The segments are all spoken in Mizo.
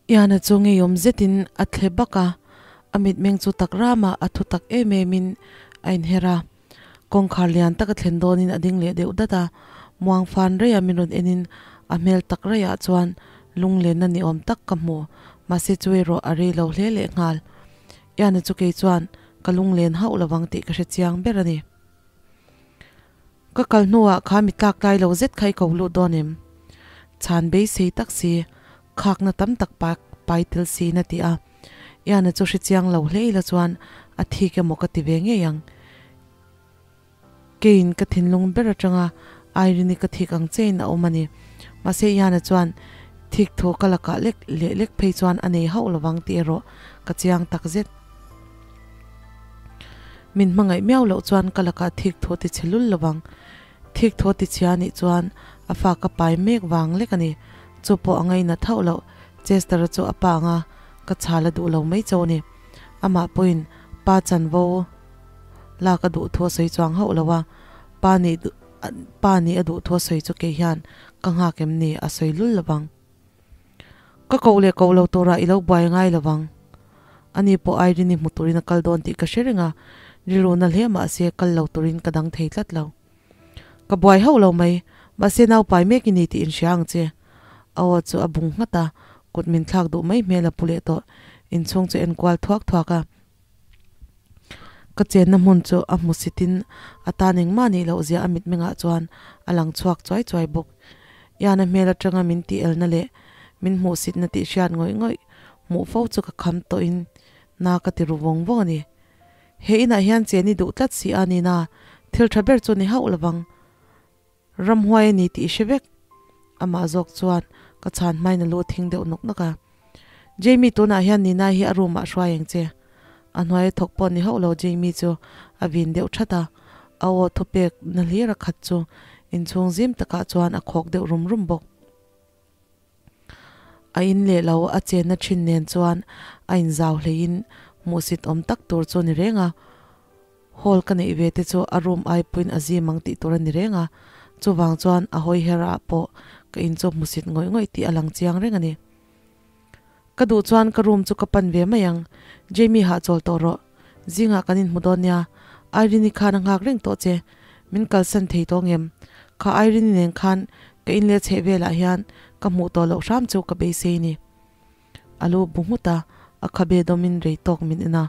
Iana chu ngeiawm zetin a thle bak a, a mitmeng chu tak rama a thu tak em emin a inher a. Kawngkhar lian tak a thlen dawnin a ding leh deuh dat a, muang fan reia min rawn enin a hmel tak reiah chuan lunglenna ni awm tak ka hmu, mahse chu erawh a rei lo hle leh nghal. Iana chu kei chuan ka lunglen hauh lovang tih ka hre chiang ber a ni. Ka kal hnuah kha mi tlak tlai lo zet kha i ko lut dawn em? Chhan beisei tak si, khakna tam tak pai tel siin a ti a. Iana chu hre chiang lo hle ila chuan a thik emaw ka ti ve ngei ang. Keiin ka thinlung ber atanga Irene-i ka thik ang chein a awm a ni. Mahse Iana chuan thik thu ka lakah lek leh lek phei chuan a nei hauh lovang tih erawh ka chiang tak zet. Min hmangaih miau loh chuan ka lakah thik thu ti chhe lul lovang. Thik thu ti chhia nih chuan a fa ka pai mek vang lek a ni. Chu pawh a ngainat hauh loh. Chester-a chu a pa anga ka chhal a duh lo mai cho a ni. Amah pawhin pa chanvo lak a duh thu a sawi chuang hauh lo a, pa nih pa nih a duh thu a sawi chu kei hian ka nghak em ni a sawi lul lovang. Ka koh leh koh lo turah i lo buai ngai lovang. Ani pawh Irene-i hmu turin a kal dawn tih ka hre reng a, rilru na hle mahse kal lo turin ka dang thei tlat lo. Ka buai hauh lo mai, mahse nau pai mek i ni tih inhria ang che. A aw chu a bung nghat a, kut min thlak duh mai hmel a pu leh tawh. Inchhung chu enkual thuak thuak a. Ka chenna hmun chu a hmusitin a tan engmah nih loh zia a mitmengah chuan a lang chhuak chuai chuai bawk. Iana hmel atanga min tih elna leh min hmuhsitna tih hriat ngawih ngawih hmuh fo chu ka kham tawhin na ka ti ru vawng vawng a ni. He inah hian chen i duh tlat si a nina thil tha ber chu ni hauh lovang. Ramhuai a ni tih i hre vek. Amah zawk chuan ka chhan hmain a lu thing deuh nawk nawk a. Jamie tunah hian Nina hi a room ah hruai ang che. A hnuai a thawk pawh ni hauh lo Jamie chu a vin deuh that a, a aw thupek na hlir a khat chu inchhung zim takah chuan a khawk deuh rum rum bawk. A in leh lo a chenna thin nen chuan a inzau hleiin hmuhsit awm tak tur chu a ni reng a. Hall ka neih ve te chu a room ai puiin a zim ang tih tur a ni reng a, chuvang chuan a hawi her ah pawh ka in chu hmusit ngawih ngawih tih a lang chiang reng a ni. Ka duh chuan ka room chu ka pan ve mai ang, Jamie hahchawl tawh rawh, zingah kan inhmu dawn nia, Irene-i khan a nghak reng tawh che, min kalsan thei tawh ngem, kha Irene-i nen khan ka in leh chheh velah hian ka hmuh tawh loh hram chu ka beisei ni. A lu bu nghut a, a khabe dawmin rei tawk min en a,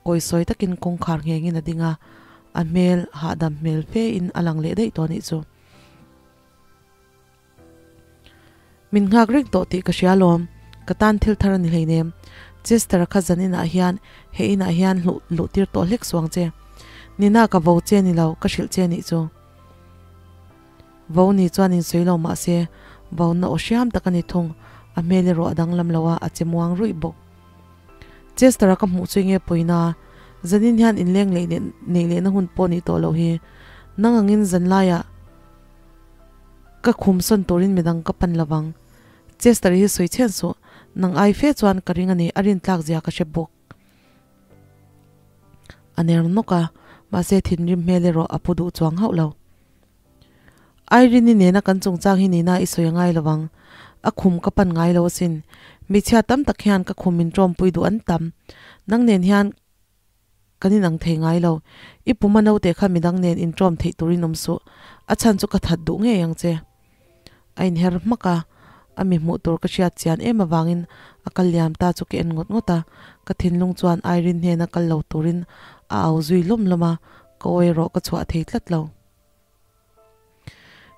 kawisawi takin kawngkhar nghengin a ding a, a hmel hahdam hmel fe in a lang leh daih tawh anih chu. Min nghak reng tawh tih ka hria alawm, ka tan thil thar a ni hleinem. Chester-a kha zan inah hian he inah hian hluh luh tir tawh hlek suang che. Nina ka vo che ni lo, ka hrilh che anih chu. Vo ni chuan insawi lo mah se, vo na aw hriam tak a ni thung, a hmel erawh a danglam lo a, a che muang ruih bawk. Chester-a ka hmuh chu enge pawina, zanin hian inleng leh neih lehna hun pawh nih tawh loh hi. Nang angin zan laiah ka khum sawn turin midang ka pan lovang. Chester hi sawi chhen suh, nang ai fe chuan ka ring a ni, a rintlak zia ka hre bawk. A ner nawk a, mahse thinrim hmel erawh a pu duh chuang hauh lo. Irene-i nena kan chungchang hi nina i sawi a ngai lovang, a khum ka pan ngai lo asin. Hmeichhia tam tak hian ka khum min tawmpui duh an tam. Nang nen hian Kan inang thei ngai lo. I puma naute kha midang nen intawm theih turin awm suh. A chhan chu ka that duh ngei ang che. A inher hmak a, a mi hmuh tur ka hriat chian em avangin a kal liam ta chu ka en ngawt ngawt a. Ka thinlung chuan Irene hnena kal lo turin a au zui lawm lawm a, ka awi erawh ka chhuah thei tlat lo.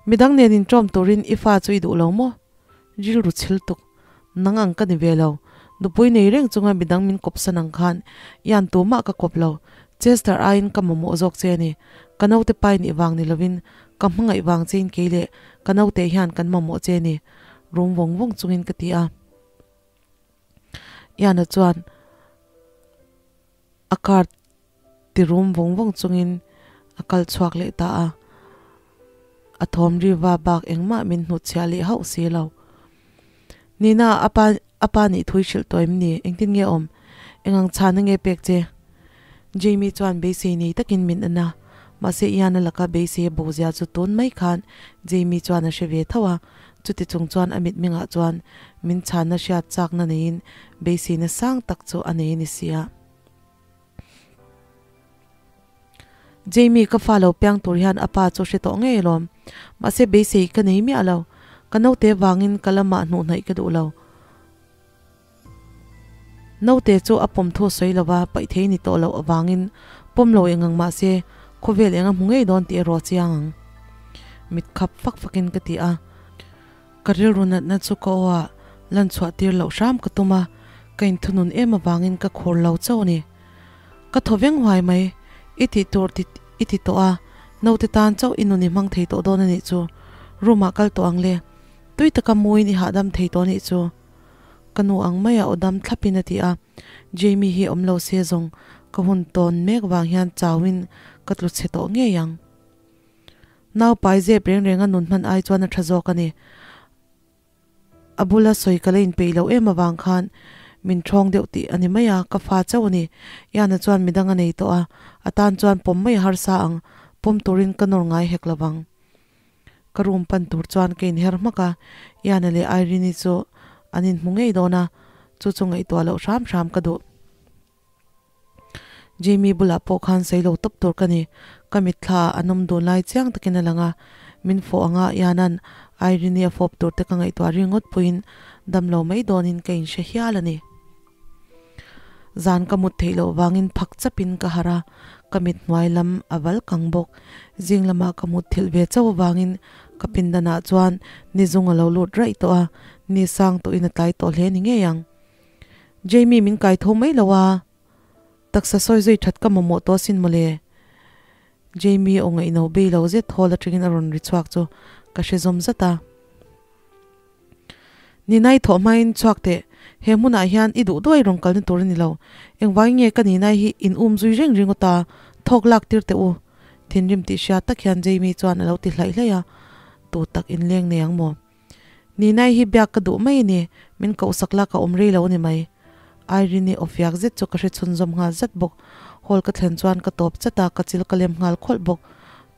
Midang nen intawm turin i fa chu i duh lo maw? Rilru chhil tuk. Nang ang ka ni ve lo. Nupui nei reng chunga midang min kawp san ang khan ian tumah ka kawp lo. Chester aiin ka mamawh zawk che a ni. Ka naute pai nih vang ni lovin ka hmangaih vang chein kei leh ka naute hian kan mamawh che a ni. Rum vawng vawng chungin ka ti a. Iana chuan a card Ti rum vawng vawng chungin a kal chhuak leh ta a, a thawm ri va bak engmah min hnutchhiah leh hauh si lo. Nina, a pa a pa nih thui hrilh tawh em ni? Engtin nge awm? Engang chhana nge pek che? Jamie chuan beisei nei takin min en a, mahse Ian-a laka beisei a bo zia chu tun mai khan Jamie chuan a hre ve tho a. Chuti chung chuan a mitmengah chuan min chhanna hriat chakna neiin beiseina sang tak chu a nei a ni si a. Jamie ka fa lo piang tur hian a pa chu hre tawh ngei alawm. Mahse beisei ka nei miah lo. Ka naute vangin ka lamah hnuh hnaih ka duh lo. Naute chu a pawm thu sawi lova paih thei ni tawh loh avangin pawm lo eng ang mahse khawvel eng a hmu ngei dawn tih erawh a chiang ang. Mit khap fak fakin ka ti a. Ka rilru natna chu ka aw ah lan chhuah tir loh hram ka tum a, ka inthunun em avangin ka khur lo chauh a ni. Ka thaw veng huai mai, i tih tur ti i ti tawh a, naute tan chauh i nun i hmang thei tawh dawn a nih chu, room ah kal tawh ang le, tui taka muin i hahdam thei tawh a nih chu. Ka nu ang maia aw dam thlapin a ti a, Jamie hi awm lo se zawng ka hun tawn mek vang hian chauin ka tlu chhe tawh ngei ang. Nau pai zep reng renga nun hman ai chuan a tha zawk a ni. A bula sawi ka la inpeih loh em avang khan min thawng deuh tih a ni mai a, ka fa chauh a ni. Iana chuan midang a nei tawh a, a tan chuan pawm mai a harsa ang, pawm turin ka nawr ngai hek lo vang. Ka room pan tur chuan ka inher hmak a, Iana leh Irene-i chu an inhmu ngei dawn a, chu chu ngaihtuah loh hram hram ka duh. Jamie bulah pawh khan sawi lo tawp tur ka ni. Ka mitthla ah an awm dun lai chiang takin a lang a, min fawh anga Iana'n Irene-i a fawp tur te ka ngaihtuah ringawt puiin dam lo mai dawnin ka inhre hial a ni. Zan ka mut theih loh vangin phak chapin ka harh a, ka mit hnuai lam a val kang bawk. Zing lamah ka mut thilh ve chauh avangin ka pindanah chuan ni zung a lo lut raih tawh a, ni sang tawhin a tlai tawh hle ni ngei ang. Jamie min kai tho mai lo a, taksa sawi zui that ka mamawh tawh asin mawle. Jamie aw ngaihno bei lo zet hawl atangin a rawn ri chhuak chu ka hre zawm zat a. Ninai thawh hmain chhuak teh, he hmunah hian i duh duai rawn kalna tur a ni lo. Engvangin nge ka Ninai hi in um zui reng ringawt a, thawk lak tir teh u. Thinrim tih hria tak hian Jamie chuan a lo ti hlaih hlaih a, tu tak inleng nei ang maw? Ninai hi biak ka duh mai a ni, min kohsak la ka awm rei lo a ni mai. Irene-i aw fiak zet chu ka hre chhunzawm nghal zat bawk. Hall ka thlen chuan ka tawp chat a, ka chil ka lem nghal khawlh bawk.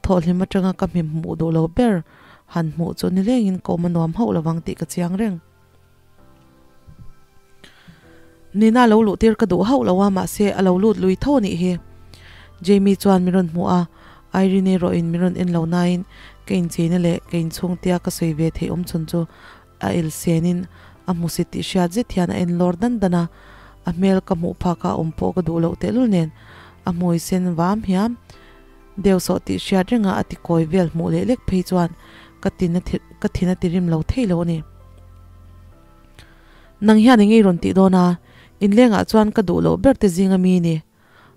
Thawhhlim atanga ka hmim hmuh duh lo ber han hmuh chu nilengin ka awm a nuam hauh lovang tih ka chiang reng. Nina lo luh tir ka duh hauh lo a, mahse a lo lut lui tho a nih hi. Jamie chuan min rawn hmuh a, Irene erawhin min rawn en lo nain ka incheina leh ka inchhung tia ka sawi ve theih awm chhun chu a el senin a hmusit tih hriat zet hian a en lawr dan dan a, a hmel ka hmuh phak a awm pawh ka duh loh tehlul nen a hmui sen vam hiam deuh sawh tih hriat renga a ti kawi vel hmuh leh lek phei chuan ka tin a ka thin a ti rim lo thei lo a ni. Nang hian eng ei rawn tih dawn a, inlengah chuan ka duh loh ber te zinga mi ni.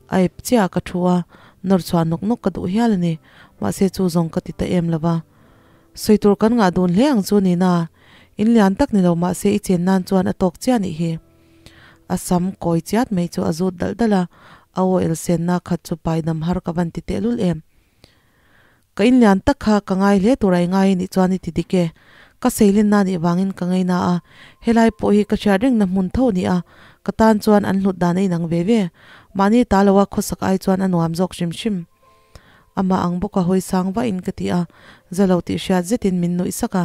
A ep chiah a ka thu a, nawr chhuah nawk nawk ka duh hial a ni, mahse chu zawng ka ti ta em lo va. Sawi tur kan ngah dun hle ang chu ni na, in lian tak ni lo mahse i chen nan chuan a tawk chiah nih hi. A sam kawi chiat mai chu a zut dalh dalh a, a aw elsenna khat chu paidam har ka van ti tehlul em. Ka inlian tak kha ka ngai hle tur a i ngai anih chuan i ti dik e. Ka seilenna anih vangin ka ngaina a, helai pawh hi ka hriat rengna hmun tho a ni a, ka tan chuan an hlut dan a inang ve ve. Mahni ta loa khawsak ai chuan a nuam zawk hrim hrim. Amah ang bawka hawi sang vahin ka ti a, za lo tih hriat zetin min nuih sak a.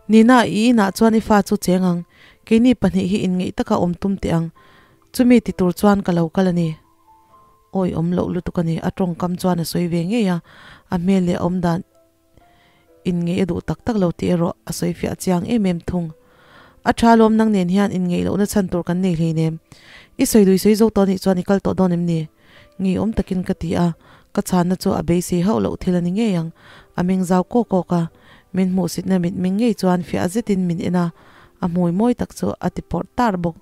Nina, i inah chuan i fa chu cheng ang, keini pahnih hi inngeih taka awm tum teh ang, chumi ti tur chuan ka lo kal a ni. Awi awm loh lutuk a ni, a tawngkam chuan a sawi ve ngei a, a hmel leh a awm dan inngeih a duh tak tak lo tih erawh a sawi fiah chiang em em thung. A tha lawm nang nen hian inngeih lohna chhan tur kan nei hleinem, i sawi dui sawi zo tawh anih chuan i kal tawh dawn em ni? Ngeiawm takin ka ti a, ka chhanna chu a beisei hauh loh thil a ni ngei ang. A meng zau kawk kawk a, min hmuhsitna mitmeng ngei chuan fiah zetin min en a, a hmui mawi tak chu a ti pawrh tar bawk.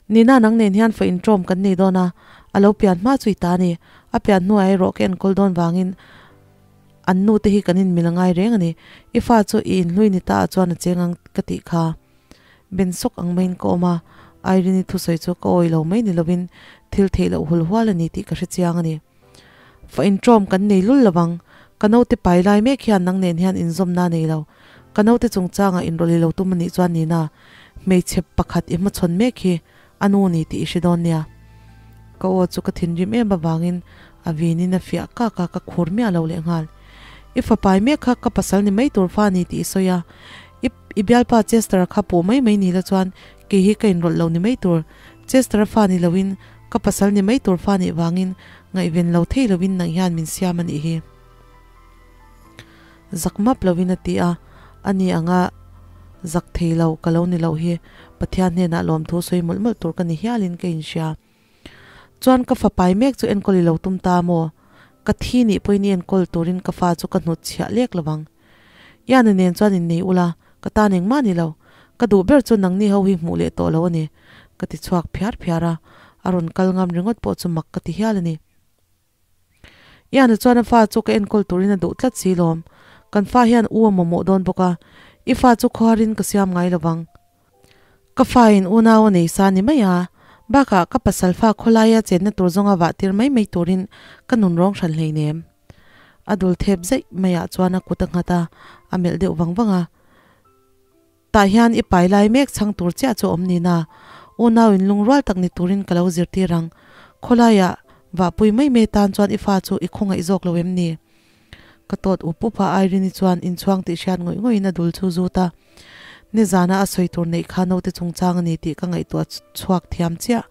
Nina nang nen hian fa intawm kan nei dawn a, a lo pian hma chu i ta a ni. A pian hnuah erawh ka enkawl dawn vangin an nu te hi kan inmil a ngai reng a ni. I fa chu i inhlui ni ta ah chuan a cheng ang ka tih kha. Ben sawk ang maiin ka awm a, Irene-i thusawi chu ka awi lo mai ni lovin thil theih loh hul hual a ni tih ka hre chiang a ni. Fa intawm kan nei lul lovang, ka naute pai lai mek hian nang nen hian inzawmna a nei lo. Ka naute chungchangah inrawlh i lo tum a nih chuan Nina, hmeichhe pakhat i hmachhawn mek hi a nu ni tih i hre dawn nia. Ka aw chu ka thinrim em avangin a vinin a fiah kak a, ka khur miah lo lehnghal. I fa pai mek kha ka pasal ni mai tur fa a ni tih i sawi a, i i bialpa Chester-a kha pawh mai mai ni la chuan kei hi ka inrawlh lo ni mai tur. Chester-a fa ni loin ka pasal ni mai tur fa nih vangin ngaihven lo thei loin nang hian min siam a nih hi. Zak map loin a ti a, ani anga zak thei lo ka lo ni loh hi Pathian hnenah lawmthu sawi mawlh mawlh tur ka ni hialin ka inhria. Chuan ka fa pai mek chu enkawl i lo tum ta maw? Ka thi nih pawhin i enkawl turin ka fa chu ka hnut chhiah lek lo vang. Iana nen chuan innei ula, ka tan engmah ni lo. Ka duh ber chu nangni ho hi hmuh leh tawh lo a ni, ka ti chhuak phiar phiar a, a rawn kal ngam ringawt pawh chu mak ka ti hial a ni. Iana chuan a fa chu ka enkawl turin a duh tlat si lawm. Kan fa hian u a mamawh dawn bawk a, i fa chu khawharin ka siam ngai lo vang. Ka fain unau a nei sa ni mai a, bakah ka pasal fa khawlaia chenna tur zawnga vah tir mai mai turin ka nun rawng hran hleinem. A dul thep zaih maiah chuan a kut a nghat a, a melh deuh vang vang a. Tah hian i pai lai mek chhang tur chiah chu awm ni na, unau in lungrual tak ni turin ka lo zirtir ang. Khawlaiah vahpui mai mai tan chuan i fa chu i khawngaih zawk lo em ni? Ka tawt up up a, Irene-i chuan inchhuang tih hriat ngawih ngawih in a dul chu zut a. Nizana a sawi tur neih kha naute chungchang a ni tih ka ngaihtuah chhuak thiam chiah.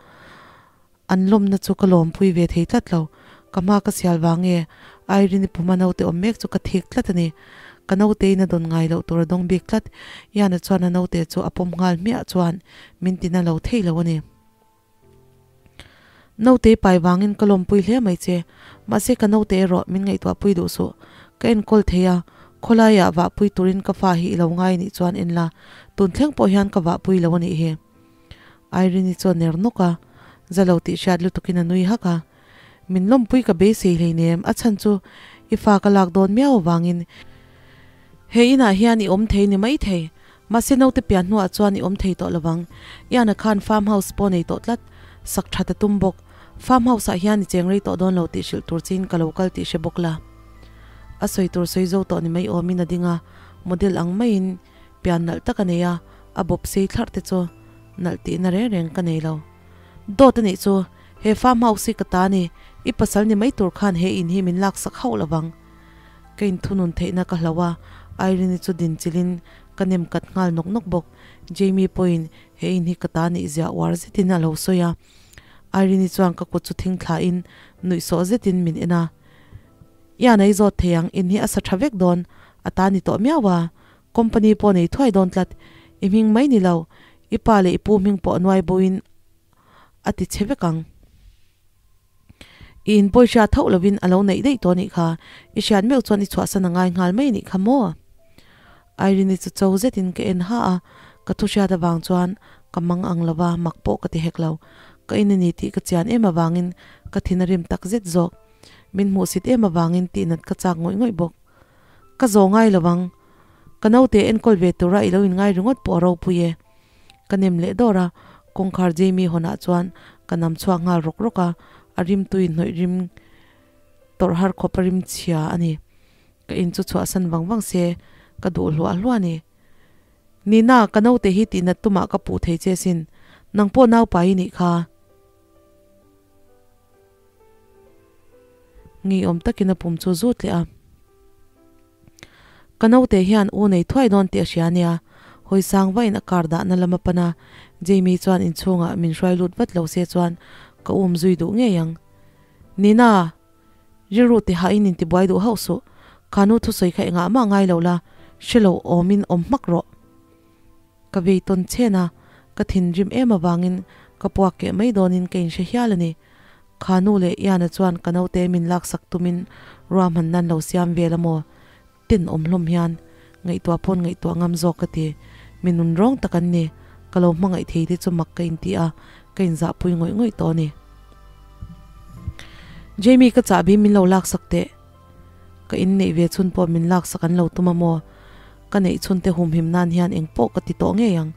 An lawmna chu ka lawmpui ve thei tlat lo. Ka hma ka sial vang nge Irene-i puma naute awm mek chu ka thik tlat a ni. Ka nautein a dawn ngai loh tur a dawng bik tlat. Ian-a chuan a naute chu a pawm nghal hmiah chuan min tina lo thei lo a ni. Naute pai vangin ka lawmpui hle mai che. Mahse ka naute erawh min ngaihtuahpui duh suh. Ka enkawl thei a, khawlaiah vahpui turin ka fa hi i lo ngai nih chuan en la, tun thleng pawh hian ka vahpui lo a nih hi. Irene-i chu a ner nawk a, za lo tih hriat lutukin a nui hak a. Min lawmpui ka beisei hleinem, a chhan chu i fa ka lak dawn miau avangin he inah hian i awm thei ni maithei. Mahse naute pian hnuah chuan i awm thei tawh lovang. Iana khan farm house pawh nei tawh tlat, sak that a tum bawk. Farm house ah hian i cheng rei tawh dawn lo tih hrilh tur chin ka lo kal tih hre bawk la. A sawi tur sawi zo tawh ni mai awmin a ding a, model ang maiin pian nalh tak a nei a, a bawp sei thlarh te chu nalh tihna reng reng ka nei lo. Dawt a nih chu, he farm house hi ka ta a ni, i pasal ni mai tur khan he in hi min laksak hauh lovang. Ka inthunun theihna ka hloh a, Irene-i chu dinchilhin ka nem kat nghal nawk nawk bawk. Jamie pawhin he in hi ka ta nih zia uar zetin a lo sawi a. Irene-i chuan ka kut chu thing thlahin nuihsawh zetin min en a. Ian a i zawt thei ang, in hi a sa tha vek dawn, a ta ni tawh miau a. Company pawh nei thuai dawn tlat, i hming mai ni lo, i pa leh i pu hming pawh nuai boin a ti che vek ang. I in pawisa thauh lovin a lo neih daih tawh anih kha, i hriat meuh chuan i chhuahsan a ngai nghal mai anih kha maw? Irene-i chu cho zetin ka en ha a, ka thu hriat avang chuan ka mang ang lova mak pawh ka ti hek lo. Ka in a ni tih ka chian em avangin ka thin a rim tak zet zawk. Min hmuhsit em avangin tihnat ka chak ngawih ngawih bawk. Ka zawh ngai lo ang, ka naute enkawl ve tura i lo inngai ringawt pawh a ropui e. Ka nem leh dawr a, kawngkhar Jamie hawnah chuan ka nam chhuak nghal rawk rawk a, a rim tui hnawih rim tawrh har khawp a rim chhia a ni. Ka in chu chhuahsan vang vang se ka duh hluah hluah a ni. Nina, ka naute hi tihnat tumah ka puh thei che sin, nang pawh naupai i nih kha. Ngeiawm takin a pum chu zut leh a. Ka naute hian u nei thuai dawn tih a hria nia, hawi sang vain a car dahna lam a pan a, Jamie chuan inchhungah min hruai lut vat lo se chuan ka um zui duh ngei ang. Nina, rilru tihain intibuai duh hauh suh, kha nu thusawi kha engah mah ngai lo la, hre lo awmin awm hmak rawh. Ka vei tawn chen a, ka thinrim em avangin ka puak keh mai dawnin ka inhre hial a ni. Kha nu leh Iana chuan ka naute min laksak tumin ruahman nan lo siam vel a maw? Tenawm hlawm hian ngaihtuah pawn ngaihtuah ngam zawk ka ti. Mi nun rawng tak an ni. Ka lo hmangaih thei te chu mak ka inti a, ka inzahpui ngawih ngawih tawh a ni. Jamie ka chahbi min lo laksak teh. Ka inneih ve chhun pawh min laksak an lo tum a maw? Ka neih chhun te humhim nan hian eng pawh ka ti tawh ngei ang.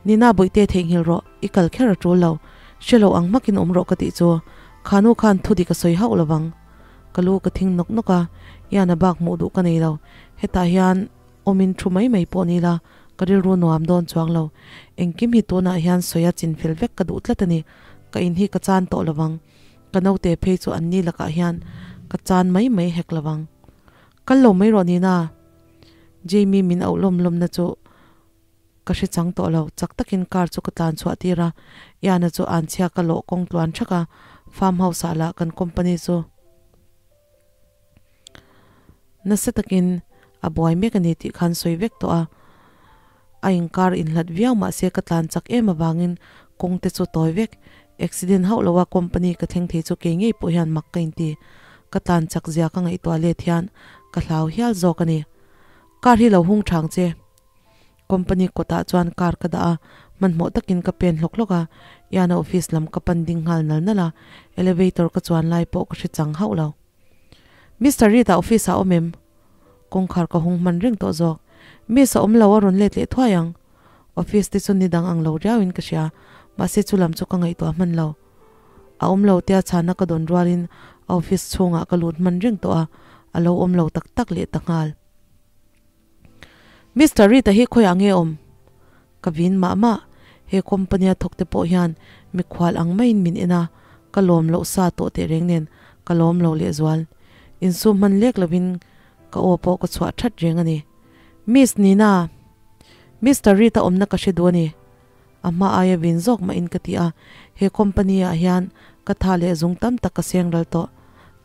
Nina Bawihte theihnghilh rawh, i kal kher a tul lo. Hre lo ang hmakin awm rawh ka tih chu. Kha nu khan thu dik a sawi hauh lovang. Ka lu ka thing nawk nawk a, Ian a bak hmuh duh ka nei lo. Hetah hian awmin thu mai mai pawh ni la, ka rilru nuam dawn chuang lo. Engkim hi tunah hian sawi a chinfel vek ka duh tlat a ni. Ka in hi ka chan tawh lovang. Ka naute phei chu anni lakah hian ka chan mai mai hek lovang. Kal lo mai rawh Nina. Jamie min auh lawm lawm na chu ka hre chang tawh lo. Chak takin car chu ka tlan chhuah tir a, Ian-a chu anchhia ka lawh kawng tluan thak a, farm house ah lah kan company chu nasa takin a buai mek a ni tih khan sawi vek tawh a. A inkar inhlat viau mahse ka tlan chak em avangin kawng te chu tawi vek. Accident hauh loa company ka thleng thei chu kei ngei pawh hian mak ka inti. Ka tlan chak zia ka ngaihtuah let hian ka hlau hial zawk a ni. Car hi lo hung thang che. Company kawtah chuan car ka dah a, hmanhmawh takin ka pen hlawk hlawk a, Ian-a office lam ka pan ding nghal nal nal a, elevator ka chuan lai pawh ka hre chang hauh lo. Mister Reed-a office ah awm em? Kawngkhar ka hung hman reng tawh zawk. Miss a awm lo a rawn let leh thuai ang. Office te chu ni dang ang lo riauin ka hria, mahse chu lam chu ka ngaihtuah hman lo. A awm lo tia chhana ka dawn rualin a office chhungah ka lut hman reng tawh a, a lo awm lo tak tak leh ta nghal. Mister Rita hi khawiah nge awm? Ka vin mah mah, he company a thawk te pawh hian mikhual ang maiin min en a, ka lawm loh sa tawh teh reng nen ka lawm lo lehzual. Insum hman lek lovin ka aw pawh ka chhuah that reng a ni. Miss Nina! Mister Rita awmna ka hre duh a ni. A hma aia vin zawk mahin ka ti a, he company ah hian ka tha leh zung tam tak ka seng ral tawh.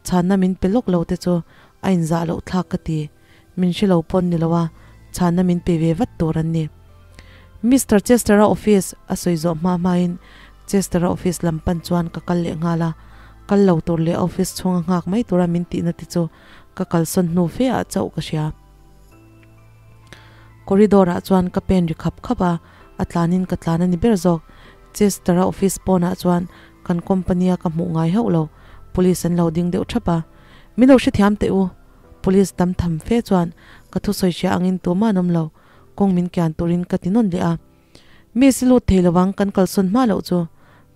Chhanna min pe lawk lo te chu a inzah loh thlak ka ti. Min hre lo pawn ni lo a, chhanna min pe ve vat tur an ni. Mister Chester-a office a sawi zawh hma hmain Chester-a office lam pan chuan ka kal leh nghal a, kal lo tur leh office chhunga nghak mai tura min tihna te chu ka kalsawn hnu fe ah chauh ka hria. Corridor ah chuan ka pen ri khap khap a, a tlanin ka tlan a ni ber zawk. Chester-a office pawnah chuan kan company-a ka hmuh ngai hauh lo, police an lo ding deuh thap a. Min lo hrethiam teh u, police tam tham fe chuan ka thusawi hria angin tumah an awm lo, kawng min kian turin ka ti nawn leh a. Miss i lut thei lovang kan kalsawn hma loh chu,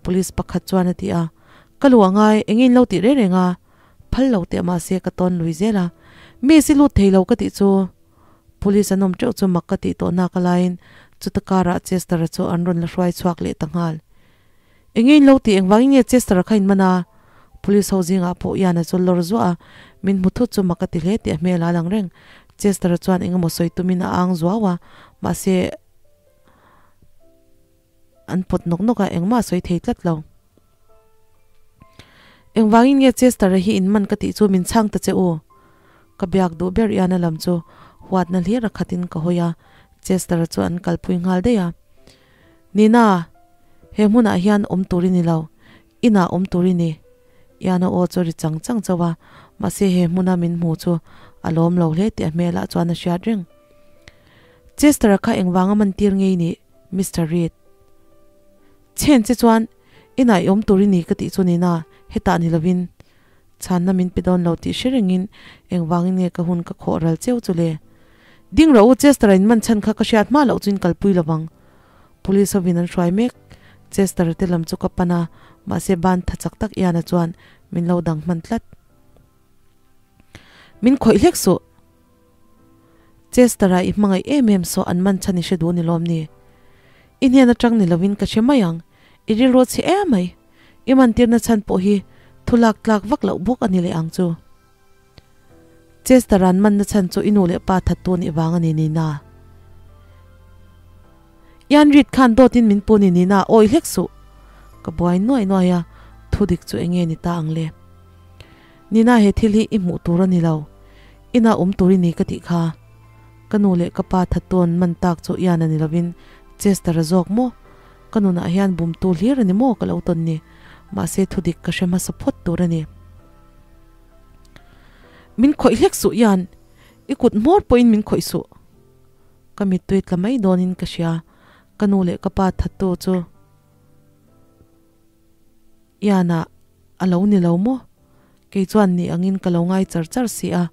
police pakhat chuan a ti a. Ka lu a ngai, eng in lo tih reng reng a? Phal lo teh mahse ka tawn lui zel a. Miss i lut thei lo ka tih chu. Police an awm teuh chu mak ka tih tawh nak a laiin chuta karah Chester-a chu an rawn la hruai chhuak leh ta nghal. Enge in lo tih engvangin nge Chester-a kha in man a? Police ho zingah pawh Ian-a chu lawr zuah a, min hmu thut chu mak ka ti hle tih a hmel a lang reng. Chester-a chuan engemaw sawi tumin a ang zuau a, mahse an pawt nawk nawk a, engmah a sawi thei tlat lo. Engvangin nge Chester-a hi in man ka tih chu min chhang ta che u? Ka biak duh ber Ian-a lam chu huatna hlir a khatin ka hawi a, Chester-a chu an kalpui nghal daih a. Nina, he hmunah hian awm tur i ni lo, inah awm tur i ni. Ian-a aw chu ri chang chang chauh a, mahse he hmuna min hmu chu a lawm lo hle tih a hmelah chuan a hriat reng. Chester-a kha engvanga man tir ngei nih, Mister Reed? Chhen che chuan inah i awm tur i ni ka tih chu nina hetah ni lovin chhanna min pe dawn lo tih hre rengin engvangin nge ka hun ka khawh ral cheu chu le? Ding rawh u Chester-a in man chhan kha ka hriat hma loh chuin kalpui lovang. Police hovin an hruai mek. Chester-a te lam chu ka pan a, mahse ban tha chak tak Ian-a chuan min lo dang hman tlat. Min khawih hlek suh. Chester-a i hmangaih em em saw an man chhan i hre duh ni lawm ni? I hnen atang ni lovin ka hre mai ang, i rilru chhe em mai. I mantirna chhan pawh hi thu lak tlak vak loh bawk a ni leh ang chu. Chester-a'n manna chhan chu i nu leh pa thattu nih vang a ni Nina. Ian Reid khan dawtin min pu ni Nina awi hlek suh. Ka buai nuai nuai a, thu dik chu enge ni ta ang le? Nina he thil hi i hmuh tur a ni lo. Inah awm tur i ni ka tih kha. Ka nu leh ka pa thattuan man tak chu Ian a ni lovin Chester a zawk maw? Ka nunah hian bumtu hlir a ni maw ka lo tawn ni. Mahse thudik ka hre hmasa phawt tur a ni. Min khawih hlek suh Ian, i kut hmawr pawhin min khawih suh. Ka mittui tla mai dawnin ka hria. Ka nu leh ka pa thattu chu Ian-ah a lo ni lo maw? Kei chuan ni angin ka lo ngai char char si a,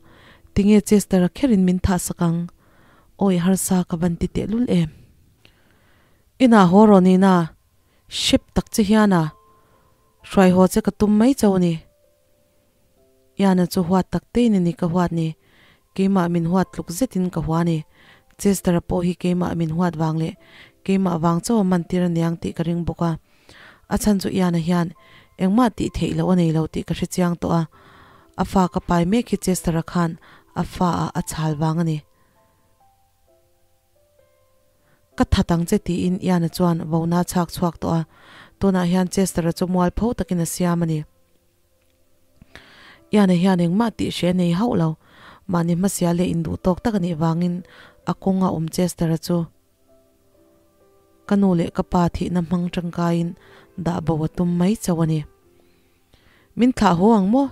tinge Chester-a kherin min thah sak ang? Awi harsa ka van ti tehlul em. Inah haw rawh Nina, hrep tak che hian a, hruai haw che ka tum mai chauh a ni. Ian-a chu huat tak tein a ni ka huat ni, keimah min huat tluk zetin ka hua ni. Chester-a pawh hi keimah min huat vang leh keimah vang chauh a man tir aniang tih ka ring bawk a. A chhan chu Ian-a hian engmah tih theih loh a nei lo tih ka hre chiang tawh a. A fa ka pai mek hi Chester-a khan a fa ah a chhal vang a ni. Ka that ang che tiin Ian-a chuan vona a chhak chhuak tawh a, tunah hian Chester-a chu mualpho takin a siam a ni. Ian-a hian engmah tih hre a nei hauh lo, mahni hmasia leh induh tawk tak a nih vangin a kawng a awm Chester-a chu ka nu leh ka pa thihna hmang tangkaiin dah bo a tum mai chauh a ni. Min thlah haw ang maw?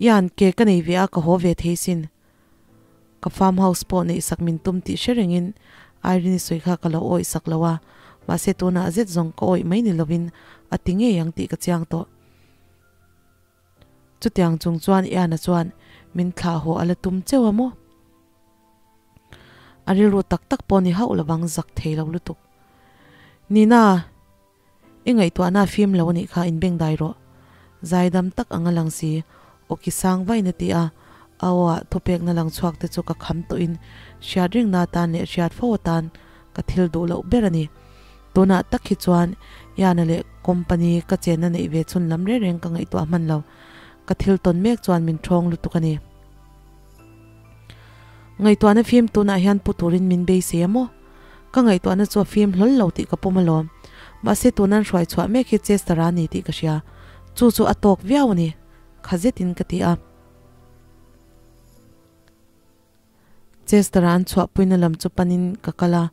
Ian, ke ka nei ve a, ka haw ve thei sin. Ka farm house pawh neih sak min tum tih hre rengin Irene-i sawi kha ka lo awih sak lo a, mahse tunah zet zawng ka awih mai ni lovin a ti ngei ang tih ka chiang tawh. Chutiang chung chuan Ian-a chuan min thlah haw a la tum cheu a maw? A rilru tak tak pawh ni hauh lovang zak thei lo lutuk. Nina, i ngaihtuahna a fim lo a nih kha inbengdai rawh. Zaidam tak anga lang si, awki sang vain a ti a, a aw ah thupekna lang chhuak te chu ka kham tawhin hriat ringna atan leh hriat fo atan ka thil duh loh ber a ni. Tunah tak hi chuan Ian-a leh company ka chenna neih ve chhun lam reng reng ka ngaihtuah hman lo. Ka thil tawn mek chuan min ṭhawng lutuk a ni. Ngaihtuahna fim tunah hian pu turin min beisei a maw? Ka ngaihtuahna chu a fim hlawl lo tih ka pawm alawm. Mahse tunan hruai chhuah mek hi Chester-a a ni tih ka hria. Chu chu a tawk viau a ni, kha zetin ka ti a. Chester-a an chhuahpuina lam chu panin ka kal a,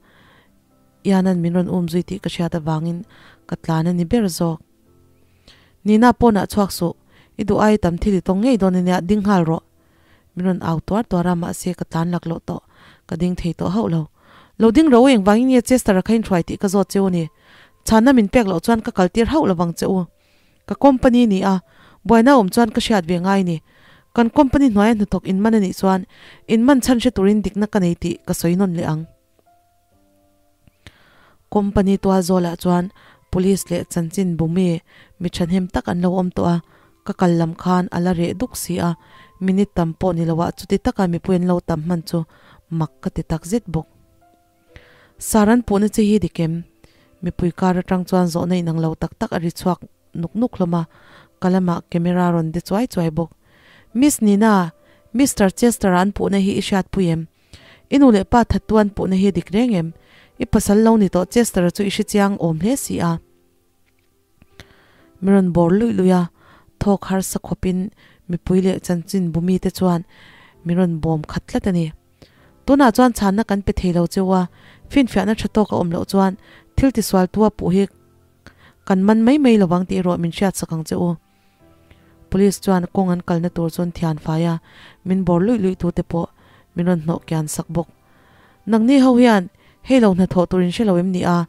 Ian-a'n min rawn um zui tih ka hriat avangin ka tlan a ni ber zawk. Nina pawnah chhuak suh, i duh ai tam thil i tawng ngei dawn ania, ding nghal rawh. Min rawn au tuar tuar a, mahse ka tlan lak loh tawh, ka ding thei tawh hauh lo. Lo ding rawh u, engvangin nge Chester-a kha inhruai tih ka zawt che u ni? Chhanna min pek loh chuan ka kaltir hauh lovang che u. Ka company ni a, buaina awm chuan ka hriat ve ngai ni. Kan company hnuaia hnathawk in man a nih chuan in man chhan hre turin dikna ka nei tih ka sawi nawn leh ang. Company tual zawlah chuan police leh chanchin bumi mi thahnem tak an lo awm tawh a, ka kal lam khan a la reh duk si a, minute tam pawh ni loah chuti taka mipui an lo tam hman chu mak ka ti tak zet bawk. Sar an puhna che hi dik em? Mipui kar atang chuan zawhna inang lo tak tak a ri chhuak nuk nuk hlawm a, ka lamah camera rawn de chuai chuai bawk. Miss Nina, Mister Chester-a an puhna hi i hriatpui em? I nu leh pa thattu an puhna hi dik reng em? I pasal lo ni tawh Chester-a chu i hre chiang awm hle si a. Mi rawn bawr luih luih a, thawk harsa khawpin mipui leh chanchin bumi te chuan mi rawn bawm khat tlat a ni. Tunah chuan chhanna kan pe thei lo cheu a, finfiahna tha tawk a awm loh chuan thil tisualtu a puh hi kan man mai mai lovang tih erawh min hriatsak ang che u. Police chuan kawng an kalna tur chuan thian fai a, min bawr luih luih tu te pawh min rawn hnawh kian sak bawk. Nangni ho hian hei lo hnathawh tur in hre lo em ni a?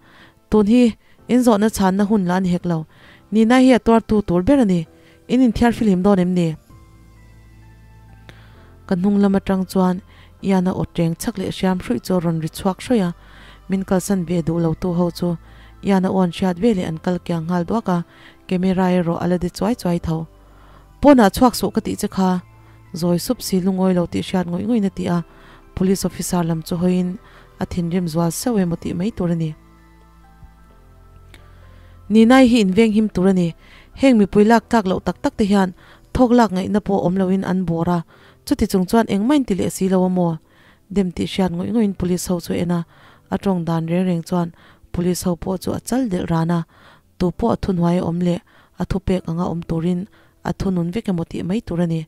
Tun hi in zawhna chhanna hun lah a ni hek lo. Nina hi a tuartu tur ber a ni. In inthiar fihlim dawn em ni? Ka hnung lam atang chuan Ian-a aw teng chhak leh hriam hruih chu a rawn ri chhuak hrawih a. Min kalsan ve duh lo tu ho chu Ian-a aw an hriat ve leh an kal kiang nghal duak a, camera erawh a la de chuai chuai tho. Pawnah chhuak suh ka tih che kha. Zawi sup si lungawi lo tih hriat ngawih ngawih in a ti a, police officer lam chu hawiin a thinrim zual seuh emaw tih mai tur a ni. Ninai hi inveng him tur a ni. Heng mipui lak tlak loh tak tak te hian thawk lak ngaihna pawh awm loin an bawr a, chuti chung chuan engmah in ti leh si lo a maw? Dem tih hriat ngawih ngawih in police ho chu a en a, a tawng dan reng reng chuan police ho pawh chu a chal delh ran a, tu pawh a thuhnuai a awm leh a thupek anga awm turin a thunun vek emaw tih mai tur a ni.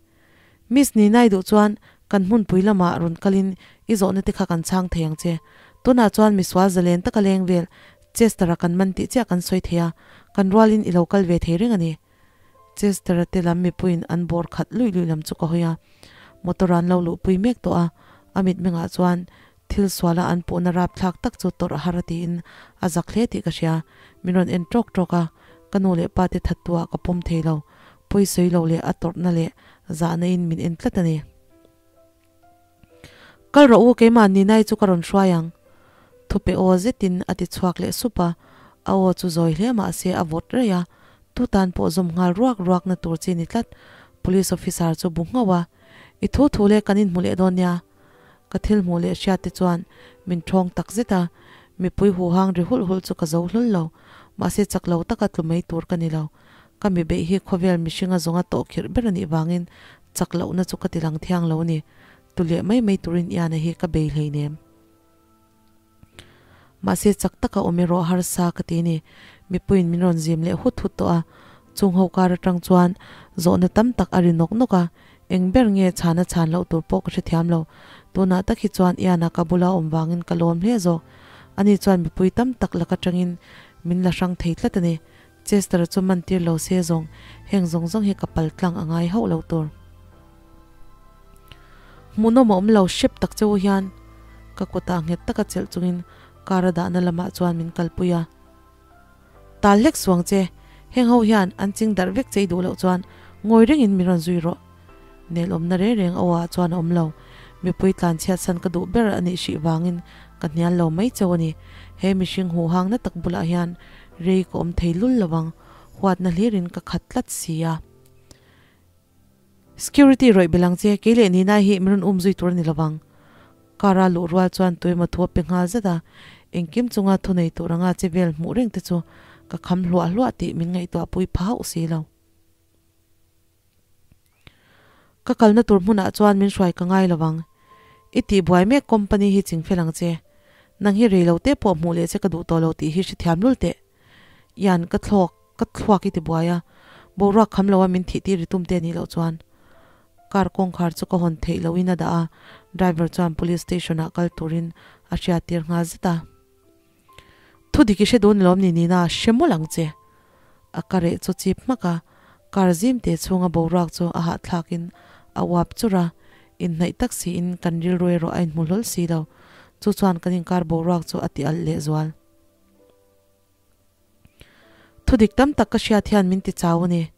Miss Ninai duh chuan kan hmunpui lamah rawn kalin i zawhna te kha kan chhang thei ang che. Tunah chuan misual zalen taka leng vel Chester-a kan man tih chiah kan sawi thei a, kan rualin i lo kal ve thei reng a ni. Chester-a te lam mipuiin an bawr khat luih luih lam chu ka hawi a, motor an lo luhpui mek tawh a, a mitmengah chuan thil suala an puhna rapthlak tak chu tawrh a har a tiin a zak hle tih ka hria. Min rawn en ṭawk ṭawk a, ka nu leh pa te thattuah ka pawm thei lo. Pawisawi lo leh a tawrhna leh zahna in min en tlat a ni. Kal rawh u, keimah Ninai chu ka rawn hruai ang. Thupe aw zetin a ti chhuak leh sup a, a aw chu zawi hle mahse a vawt raih a, tu tan pawh zawm nghal ruak ruak na tur chi ni tlat. Police officer chu bu nghauh a, I thu thu le kan inhmu leh dawn nia. Ka thil hmuh leh hriat te chuan min ṭhawng tak zet a, mipui huhang ri hulh hulh chu ka zo hlul lo, mahse chak lo taka tlu mai tur ka ni lo. Ka mi beih hi khawvel mihringa zawnga tawh khirh ber a nih vangin chak lohna chu ka ti lang thiang lo a ni. Tu leh mai mai turin Ian-a hi ka bei hleinem. Mahse chak taka awm erawh harsa ka ti ni. Mipuiin min rawn zim leh hut hut tawh a, chung ho kar atang chuan zawhna tam tak a ri nawk nawk a, eng ber nge chhana chhan loh tur pawh ka hrethiam lo. Tunah tak hi chuan Ian-a ka bula awm vangin ka lawm hle zawk. Ani chuan mipui tam tak lak atangin min la hrang thei tlat a ni. Chester-a chu man tir lo se zawng, heng zawng zawng hi ka pal tlang a ngai hauh lo tur. Hmuhnawm a awm lo hrep tak che u hian ka kutah nghet taka chelh chungin car a dahna lamah chuan min kalpui a. Tal hlek suang che, heng ho hian an ching darh vek che i duh loh chuan ngawi rengin min rawn zui rawh. Nel awmna reng reng a awah chuan a awm lo. Mipui tlan chhiatsan ka duh ber a nih hrih vangin ka hnial lo mai chauh a ni. He mihring huhang na tak bulah hian rei ka awm thei lul lo ang, huatna hlirin ka khat tlat si a. Security rawih bel ang che, kei leh Nina hi min rawn um zui tur a ni lo vang. Car a luh rual chuan tuemaw thu a pe nghal zet a, engkim chunga thunei tur anga che vel hmuh reng te chu ka kham hluah hluah tih min ngaihtuah pui pha hauh si lo. Ka kalna tur hmunah chuan min hruai ka ngai lo vang. I tihbuai mek company hi chingfel ang che. Nang hi rei lo te pawh hmuh leh che ka duh tawh lo tih hi hrethiam lul teh. Ian ka thlawk, ka thluak i tibuai a, boruak kham lo a min thih tir i tum te anih loh chuan. Car kawngkhar chu ka hawn theih loh in a dah a, driver chuan police station ah kal turin a hriat tir nghal zet a. Thu dik i hre dun lawm ni nina hre mawlh ang che. A ka reh chu chip hmak a, car zim te chhunga boruak chu a hahthlak in a uap chur a, inhnaih tak siin kan rilru erawh a inhmu hlawl si lo. Chu chuan kan inkar boruak chu a ti alh lehzual. Thudik tam tak ka hriat hian min ti chau a ni.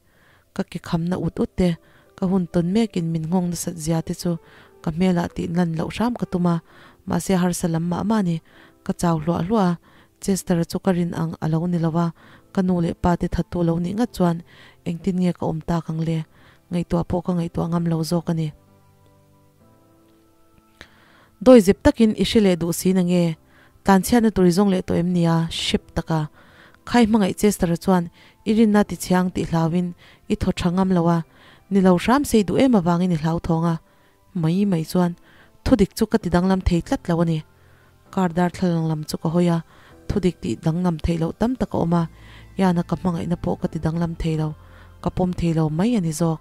Ka ke khamna ut ut te, ka hun tawn mekin min nghawng nasat zia te chu ka hmelah tih lan loh hram ka tum a, mahse harsa lam mah mah a ni. Ka chau hluah hluah a, Chester-a chu ka rin ang a lo ni lo a, ka nu leh pa te thattu lo nih ngat chuan engtin nge ka awm tak ang le? Ngaihtuah pawh ka ngaihtuah ngam lo zawk a ni. Dawi zep takin i hre leh duh si na nge? Tlanchhiatna tur i zawng leh tawh em nia? Hrep taka khai hmangaih Chester-a chuan i rinna ti chhiang tih hlauin i thaw tha ngam lo a, ni lo hram sei duh em avangin i hlauthawng a. Mai mai chuan thudik chu ka ti danglam thei tlat lo a ni. Car darthlalang lam chu ka hawi a, thudik tih danglam theih loh tam tak a awm a, Ian-a ka hmangaihna pawh ka ti danglam thei lo, ka pawm thei lo mai a ni zawk.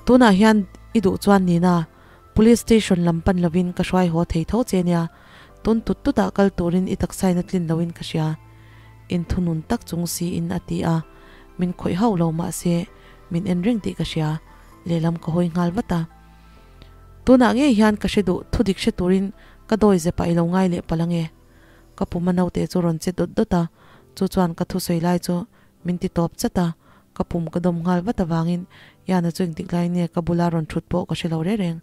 Tunah hian i duh chuan Nina, Police Station lam pan lovin ka hruai haw thei tho che nia, tun tut tutah kal turin i taksain a tlin loin ka hria. Inthunun tak chung siin a ti a, min khawih hauh lo mahse min en reng tih ka hria, lehlam ka hawi nghal vat a. Tunah ngei hian ka hre duh, thudik hre turin ka dawi zepah i lo ngai leh palh ange. Ka puma naute chu rawn che dawt dawt a, chu chuan ka thusawi lai chu min ti tawp chat a, ka pum ka dawm nghal vat avangin Yana chu engtik lai nge ka bula rawn thut pawh ka hre lo reng reng.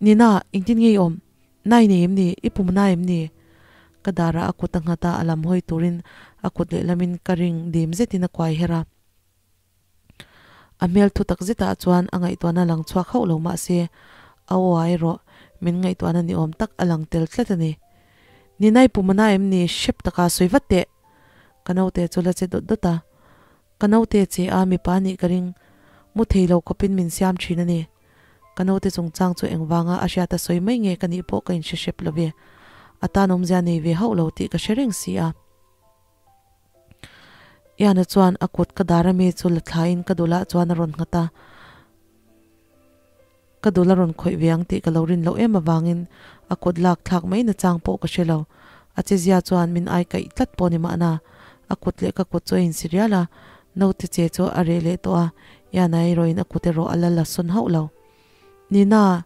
Nina, engtin nge i awm? Nai nei em ni? I pum na em ni? Ka darah a kut a nghat a, a lam hawi turin a kut lehlamin ka ring dim zetin a kuai her a. A hmel thu tak zetah chuan a ngaihtuahna lang chhuak hauh lo mahse a aw ah erawh min ngaihtuahna ni awm tak a lang tel tlat a ni. Nina i pum a na em ni? Hrep taka sawi vat teh! Ka naute chu la che dawt dawt a, ka naute che a mipa nih ka ring, mu thei lo khawpin min siam thin a ni. Ka naute chungchang chu engvanga a hriat a sawi mai nge ka nih pawh ka inhre hrep lo ve. A tan awmzia nei ve hauh lo tih ka hre reng si a. Iana chuan a kut ka dar ami chu la thlain ka dulah chuan a rawn nghat a. Ka dul a rawn khawih ve ang tih ka lo rin loh em avangin a kut lak thlak mai nachang pawh ka hre lo. A chezia chuan min ai kaih tlat pawh ni mahna. A kut leh ka kut chu a insi rial a, naute che chu a reh leh tawh a, Iana erawhin a kut erawh a la la sawn hauh lo. Nina!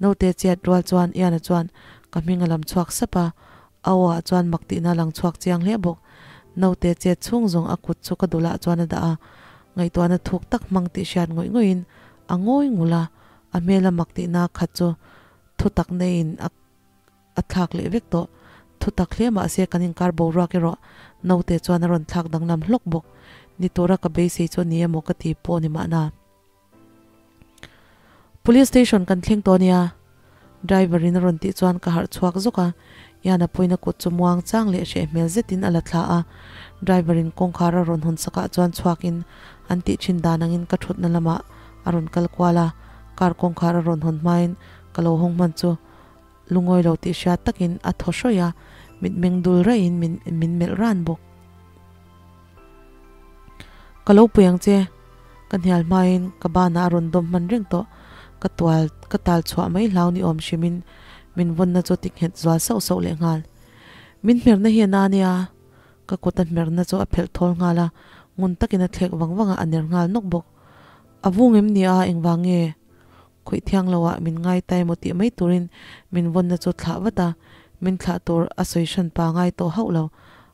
Naute chiat rual chuan Iana chuan ka hming a lam chhuak sap a, a aw ah chuan mak tihna a lang chhuak chiang hle bawk. Naute chet chhung zawng a kut chu ka dulah chuan a dah a, ngaihtuahna thuk tak hmang tih hriat ngawih ngawih in a ngawi ngul a, a hmel a mak tihna khat chu thu tak neiin a a thlak leh vek tawh. Thu tak hle mahse kan inkar boruak erawh naute chuan a rawn thlak danglam hlawk bawk. Ni tura ka beisei chu a ni emaw ka ti pawh ni mahna. Police station kan thleng tawh nia driver in a rawn tih chuan ka harh chhuak zawk a, Ian a puina kut chu muang chang leh hreh hmel zetin a la thla a, driver in kawngkhar a rawn hawn sakah chuan chhuak in an tih thin dan angin ka thutna lamah a rawn kal kual a, Car kawngkhar a rawn hawn hmain ka lo hawng hman chu lungawi lo tih hriat takin a thaw hrawih a, mitmeng dul raihin min min melh ran bawk. Ka lo pui ang che, ka hnial hmain ka banah a rawn dawm hman reng tawh, ka tual ka tal chhuah mai hlau ni awm hrimin min vawnna chu ti nghet zual sauh sauh leh nghal. Min hmerna hi a na nia, ka kut a hmerna chu a phelh thawl nghal a, ngun takin a thlek vang vang a, a ner nghal nawk bawk. A vung em ni a, engvang nge? Khawih thiang lo ah min ngai ta emaw tih mai turin min vawnna chu thlah vat a, min thlah tur a sawi hran pa ngai tawh hauh lo.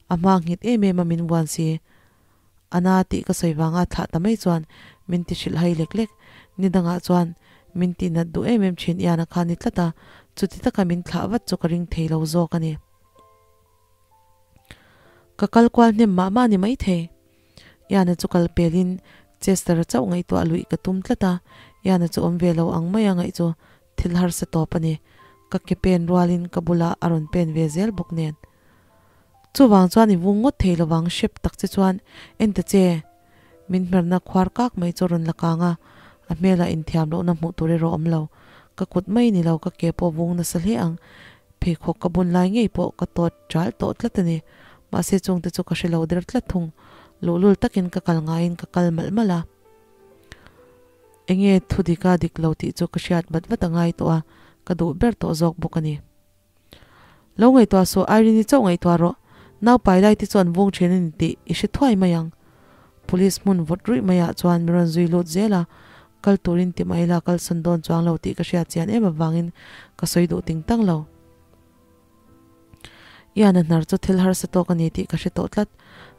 A hma nghit em em a min vuan si. A na tih ka sawi vanga thlah ta mai chuan min ti hrilh hai lek lek. Ni dangah chuan min tih nat duh em em thin Ian a kha ni tlat a, chuti taka min thlah vat chu ka ring thei lo zawk a ni. Ka kal kual hnem mah mah ni maithei. Ian-a chu kal pelin Chester-a chauh ngaihtuah luih ka tum tlat a, Ian-a chu awm ve lo ang maia ngaih chu thil harsa tawp a ni. Ka ke pen rualin ka bulah a rawn pen ve zel bawk nen. Chuvang chuan i vung ngawt thei lovang hrep tak che chuan en ta che. Min hmerna khuar kak mai chu a rawn la kang a, a hmelah inthiam lohna hmuh tur erawh awm lo. Ka kut mai ni lo ka ke pawh vung nasa hle ang. Pheikhawk ka bun lai ngei pawh ka tawt ṭal tawh tlat a ni. Mahse chungte chu ka hre lo der tlat thung. Luhlul takin ka kal ngaiin ka kal malh malh a. Enge thu dika dik lo tih chu ka hriat vat vat a ngai tawh a, ka duh ber tawh zawk bawk a ni. Lo ngaihtuah suh, Irene-i chauh ngaihtuah rawh. Nau pai lai te chu an vung thin a ni tih i hre thuai mai ang. Police hmun vawt ruih maiah chuan min rawn zui lut zel a, kal turin ti mai la kalsan dawn chuang lo tih ka hriat chian em avangin ka sawi duh ting tang lo. Ian-a hnar chu thil harsa tawk a ni tih ka hre tawh tlat.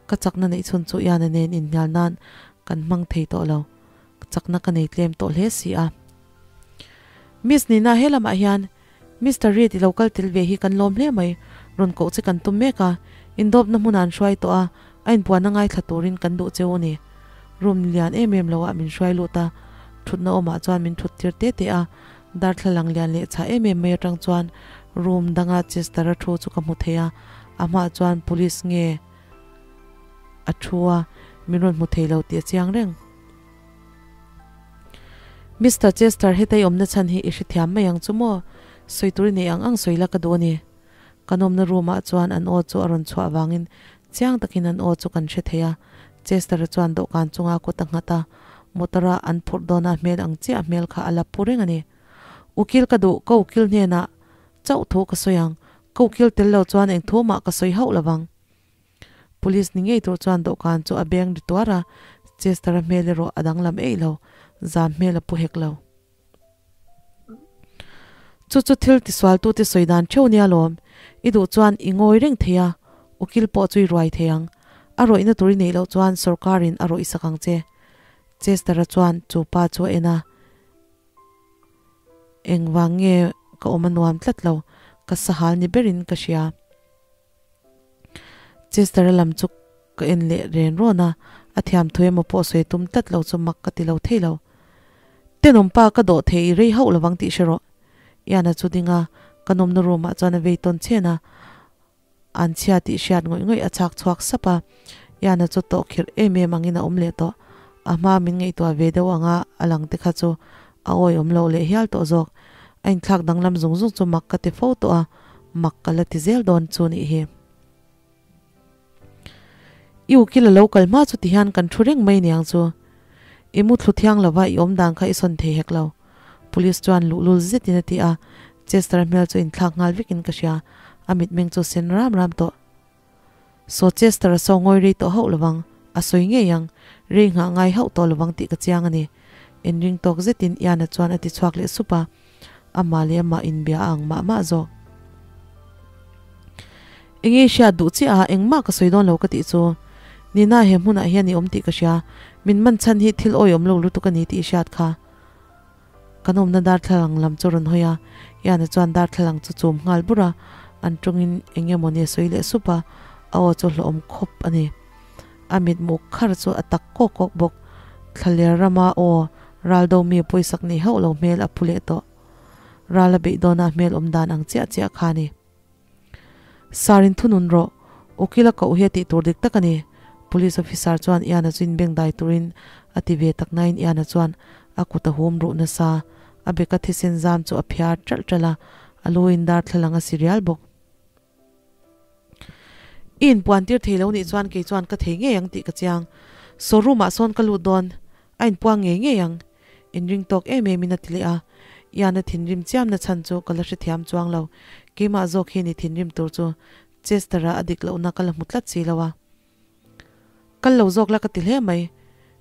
Ka chakna neih chhun chu Ian-a nen inhnial nan kan hmang thei tawh lo. Chakna ka nei tlem tawh hle si a. Miss Nina he lamah hian Mister Reed i lo kal tel ve hi kan lawm hle mai. Rawn koh che kan tum mek a, indawpna hmunah an hruai tawh a, a inpuanna ngaithla turin kan duh cheu a ni. Room lian em em loah min hruai lut a, thutna awmah chuan min thut tir te te a, darthlalang lian leh chhah em em mai atang chuan room danga Chester-a thu chu ka hmu thei a, a hmaah chuan police nge a thu a, min rawn hmu thei lo tih a chiang reng. Mister Chester heta i awmna chhan hi i hrethiam mai ang chu maw? Sawi tur i neih ang ang sawi la ka duh a ni. Kan awmna room ah chuan an aw chu a rawn chhuah vangin chiang takin an aw chu kan hre thei a. Chester-a chuan dawhkan chunga kut a nghat a, motor a an phurh dawna hmel ang chiah hmel kha a la pu reng a ni. Ukil ka duh, ka ukil hnenah chauh thu ka sawi ang. Ka ukil tel lo chuan eng thu mah ka sawi hauh lovang. Police ni ngei tur chuan dawhkan chu a beng ri tuar a, Chester-a hmel erawh a danglam eih lo, zam hmel a pu hek lo. Chu chu thil tisualtute sawi dan theuh nia lawm, i duh chuan i ngawi reng thei a, ukil pawh chu i ruai thei ang. A rawihna tur i neih loh chuan sorkarin a rawih sak ang che. Chester-a chuan chu pa chu a en a, Engvang nge ka awm a nuam tlat lo, ka sahal ni berin ka hria. Chester-a lam chu ka en leh ren rawn a, a thiam thu emaw pawh sawi tum tlat lo chu mak ka ti lo thei lo. Tenawm pa ka dawh thei i rei hauh lovang tih hre rawh. Ian-a chu ding a, ka nawmna room ah chuan a vei tawn chhen a, an chhia tih hriat ngawih ngawih a chhak chhuak sap a. Ian-a chu tawh khirh em em angin a awm leh tawh. A hma min ngaihtuah ve deuh anga a lang te kha chu a awihawm loh leh hial tawh zawk. A inthlak danglam zung zung chu mak ka ti fo tawh a, mak ka la ti zel dawn chu nih hi. I ukil a lo kal hma chu tihian kan thu reng mai niang chu. I mu thlu thiang lova i awm dan kha i sawn thei hek lo. Police chuan luhlul zetin a ti a, Chester hmel chu inthlak nghal vekin ka hria, a mitmeng chu sen ram ram tawh. Saw Chester a saw ngawi rei tawh hauh lovang, a sawi ngei ang, rei nghah ngai hauh tawh lovang tih ka chiang a ni. Inring tawk zetin Ian-a chuan a ti chhuak leh sup a, amah leh amah inbia a ang mah mah zawk. Enge i hriat duh chiah a, engmah ka sawi dawn lo ka tih chu. Nina he hmunah hian i awm tih ka hria, min man chhan hi thil awihawm lo lutuk a ni tih i hriat kha. Kan awmna darthlalang lam chu rawn hawi a, Ian-a chuan darthlalang chu chum nghal bur a, an tawngin eng emaw ni a sawi leh sup a, a aw chu hlawhawm khawp a ni. A mitmu khar chu a tak kawk kawk bawk. Thlaler rama aw ral do mi pawisak nei hauh lo hmel a phu leh tawh. Ral a beih dawna hmel awm dan ang chiah chiah kha a ni. Sir in thunun rawh, ukil a koh hi a tih tur dik tak a ni. Police officer chuan Ian-a chu inbeng dai turin a ti ve tak nain Ian-a chuan a kut a hum ruh nasa. A beka thisen zam chu a phiar ṭalh ṭalh a, a lu in darthlalang a si rial bawk. I inpuan tir thei lo nih chuan kei chuan ka thei ngei ang tih ka chiang. Saw room ah sawn ka lut dawn, a inpuang ngei ngei ang. Inring tawk em em in a ti leh a. Ian a thinrim chiam na chhan chu ka la hrethiam chuang lo. Keimah zawk hi ni thinrim tur chu Chester-a a dik lohna ka la hmu tlat si lo a. Kal lo zawk la ka ti hle mai.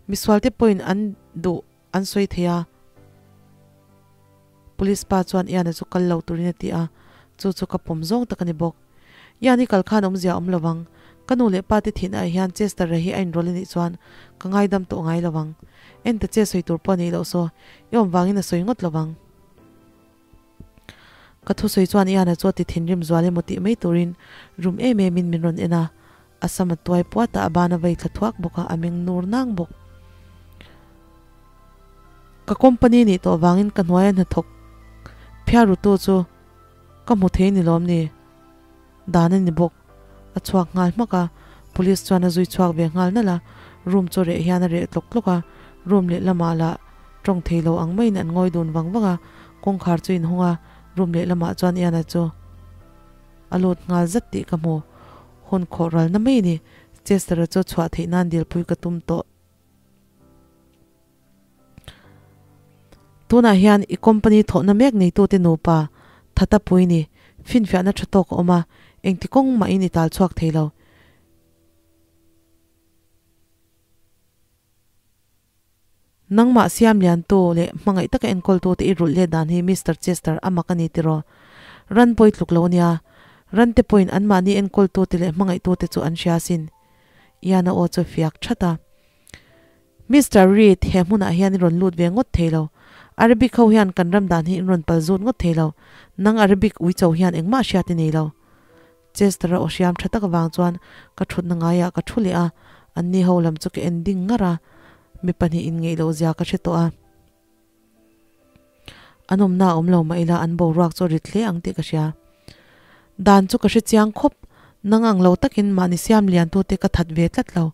Misualte pawhin an duh an sawi thei a. Police pa chuan Ian-a chu kal lo turin a ti a, chu chu ka pawm zawng tak a ni bawk. Ian i kal khan awmzia a awm lo vang. Ka nu leh pa te thihna ah hian Chester-a hi a inrawlh a nih chuan ka ngaidam tawh ngai lo vang. En ta che sawi tur pawh a nih loh saw, i awm vangin a sawi ngawt lo vang. Ka thusawi chuan Ian-a chu a ti thinrim zual emaw tih mai turin rum em em in min rawn en a, a sam a tuai puat a, a ban a vei thla thuak bawk a, a meng nur nang bawk. Ka company nih tawh vangin ka hnuaia hnathawk phiarutu chu ka hmu thei ni lawm ni? Dan a ni bawk. A chhuak nghal hmak a, police chuan a zui chhuak ve nghal nalh a, room chu reh hian a reh tlawk tlawk a, room lehlamah lah tawng thei lo ang maiin an ngawi dun vang vang a, kawngkhar chu inhawng a, room lehlamah chuan Ian-a chu a lut nghal zat tih ka hmu. Hun khawh ralna mai a ni, Chester-a chu chhuah theih nan dilpui ka tum tawh. Tunah hian i company thawhna mek neitute nupa Thata pui ni, finfiahna tha tawk a awm a, engti kawng mahin i tal chhuak thei lo. Nangmah siam liantu leh hmangaih taka enkawltute i rulh let dan hi Mister Chester a mak a ni tiraw? Ran pawi tluk lo ania. Rante pawhin anmahni enkawltute leh hmangaihtute chu an hria asin. Ian a aw chu fiak that a. Mister Reid, he hmunah hian i rawn lut ve ngawt thei lo. Arabic ho hian kan ram dan hi in rawn pal zut ngawt thei lo. Nang Arabic uicho hian engmah hriat i nei lo. Chester-a aw hriam tha tak avang chuan ka thutna ngaiah ka thu leh a, anni ho lam chu ka en ding ngar a, mi pahnih inngeih loh zia ka hre tawh a. An awmna a awm lo mah ila an boruak chu a rit hle ang tih ka hria. Dan chu ka hre chiang khawp, nang ang lo takin mahni siam liantute ka that ve tlat lo.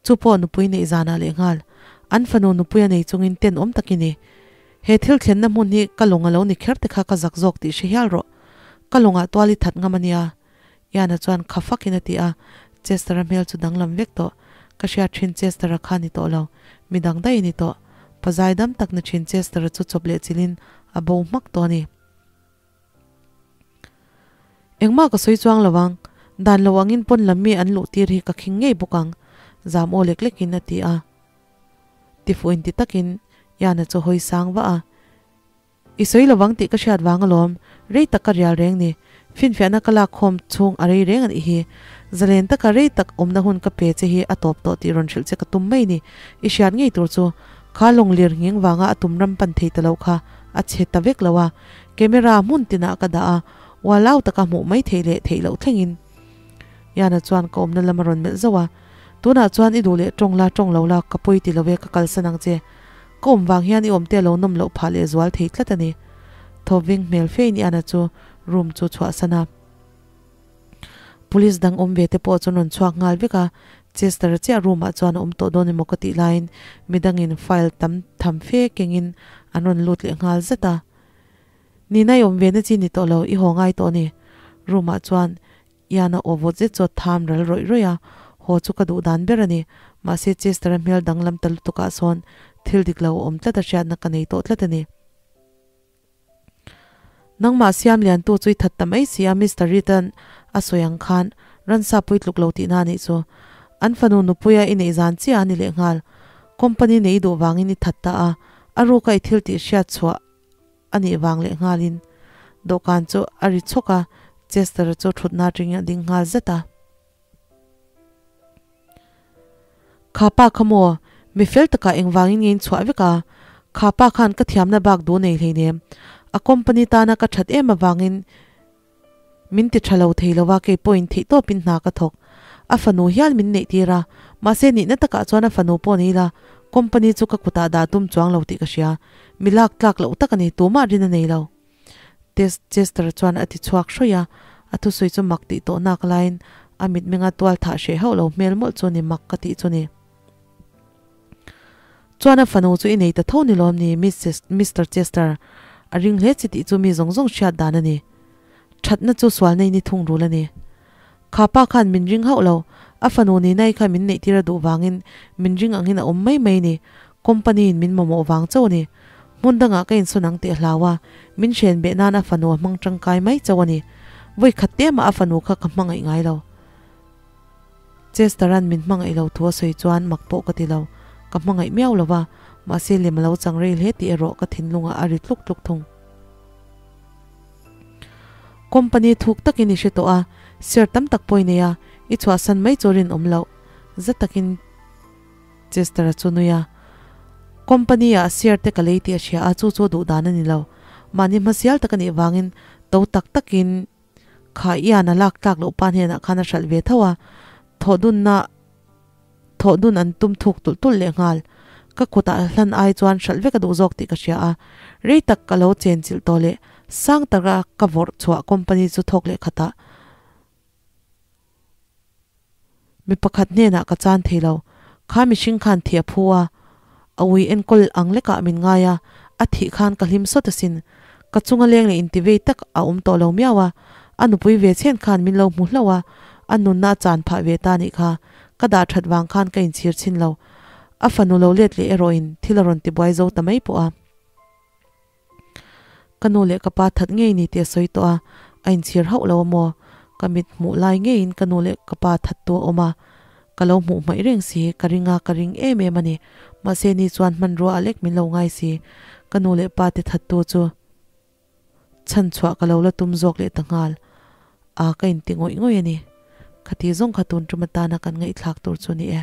Chu pawh nupui neih zanah lehnghal. An fanu nupui a nei chungin tenawm tak i ni. He thil thlenna hmun hi ka lawng a lo ni kher te kha ka zak zawk tih hre hial rawh. Ka lawngah tual i that ngam a nia. Ian-a chuan kha fakin a ti a, Chester-a hmel chu danglam vek tawh. Ka hriat thin Chester-a kha ni tawh lo. Mi dang daih a ni tawh. Pazai dam tak ni thin Chester-a chu chawp leh chilhin a bo hmak tawh a ni. Engmah ka sawi chuang lo ang, dan lo angin pawn lam mi an luh tir hi ka khing ngei bawk ang, zam aw lek lekin a ti a. Tifuh inti takin Ian-a chu hawi sang vah a. I sawi lovang tih ka hriat vang alawm, rei tak ka rial reng ni. Finfiahna ka lak khawm chhung a rei reng a nih hi. Zalen taka rei tak awmna hun ka pe che hi a tawp tawh tih rawn hrilh che ka tum mai ni. I hriat ngei tur chu kha lawng lir nghing vanga a tum ram pan thei ta lo kha a chhe ta vek lo a, camera hmun tinah ka dah a, ualau taka hmuh mai theih leh theih loh thlengin. Yana chuan ka awmna lam a rawn melh zauh a, Tunah chuan i duh leh tawng la tawng lo la, ka pawi ti lo e, ka kalsan ang che. Ka awm vang hian i awmte a lo nawm loh phah leh zual thei tlat a ni. Thawving hmel fein Yana chu room chu chhuahsan a. Police dang awm ve te pawh chuan rawn chhuak nghal vek a, Chester-a chiah room ah chuan a awm tawh dawn emaw ka tih laiin midangin file tam tham fe kengin an rawn lut leh nghal zat a. Nina i awm ve na chi ni tawh lo, i haw ngai tawh a ni. Room ah chuan Ian-a aw vawt zet chu a tham ral rawih rawih a, haw chu ka duh dan ber a ni. Mahse Chester-a hmel danglam ta lutuk ah sawn thil dik lo a awm tlat a hriatna ka nei tawh tlat a ni. Nangmah siam liantu chu i that ta mai si a, Mister Reed-a'n a sawi ang khan ransa pui tluk lo tihna a nih chu. An fanu nupuia i neih zan chiah a ni lehnghal. Company neih i duh vangin i that ta a, a ruka i thil tih hriat chhuah a nih vang lehnghalin dawhkan chu a ri chhawk a, Chester-a chu thutna atangin a ding nghal zet a. Kha pa kha maw, mi fel takah engvangin nge in chhuah vek a? Kha pa khan ka thiamna bak duh nei hleinem. A company tana ka that em avangin min ti tha lo thei lo a, kei pawhin theihtawpin hna ka thawk. A fanu hial min neih tir a, mahse nihna takah chuan a fanu pawh ni ila, company chu ka kutah dah tum chuang lo tih ka hria. Mi lak tlak loh tak a ni, tumah rin a nei lo. Test Chester chuan a ti chhuak hrawih a, a thusawi chu mak tih tawh nak laiin a mitmenga tual thah hreh hauh lo hmel mawlh chu ni mak ka tih chu ni. Chuan a fanu chu i nei ta tho ni lawm ni Mister Chester? A ring hle chi tih chu mi zawng zawng hriat dan a ni. Thatna chu sual nei ni thung rul a ni. Kha pa khan min ring hauh lo, a fanu Ninai kha min neihtir a duh vangin min ring angin a awm mai mai ni. Company in min mamawh vang chauh a ni. Hmun dangah ka insawn ang tih a hlau a, min hren beh nan a fanu a hmang tangkai mai chauh a ni. Vawi khat te mah a fanu kha ka hmangaih ngai lo. Chester-a'n min hmangaih lo thu a sawi chuan mak pawh ka ti lo. Ka hmangaih miau lo va, mahse lem a lo chang rei hle tih erawh ka thinlungah a ri tluk tluk thung. Company thuk takin i hre tawh a, share tam tak pawh i nei a, i chhuahsan mai chu rinawm loh. Za takin Chester-a chu nui a. Company-ah share te ka lei tih a hria a, chu chu a duh dan a ni lo. Mahni hmasial tak a nih vangin to tak takin Kha Ian a lak tlak loh pa hnenah khan a hralh ve tho a, thawhdunna thawhdun an tum thuk tulh tulh leh nghal. Ka kutah hlan ai chuan hralh vek a duh zawk tih ka hria a, rei tak ka lo chenchilh tawh leh sang taka ka vawrh chhuah company chu thawk leh khatah Mi pakhat hnenah ka chan thei lo. Kha mihring khan thih a phu a, a ui enkawl ang lekah min ngai a, a thih khan ka hlim sawt asin. Ka chunga leng leh intivei tak a awm tawh lo miau a, a nupui ve chhen khan min lo hmu hlauh a, a nunna a chan phah ve ta nih kha. Ka dah that vang khan ka inchhir chhin lo. A fanu lo let leh erawhin thil a rawn tibuai zo ta mai pawh a. Ka nu leh ka pa that ngei ni tih a sawi tawh a, a inchhir hauh lo a maw? Ka mit hmuh lai ngeiin ka nu leh ka pa that tu a awm a, ka lo hmuh hmaih reng si, ka ring a, ka ring em em a ni. Mahse ni chuan hmanrua a lek min lo ngai si, ka nu leh pa te that tu chu chhan chhuah ka lo la tum zawk leh ta nghal a, ka inti ngawih ngawih a ni. Khati zawng kha tun tum atana kan ngaihthlak tur chu ni e.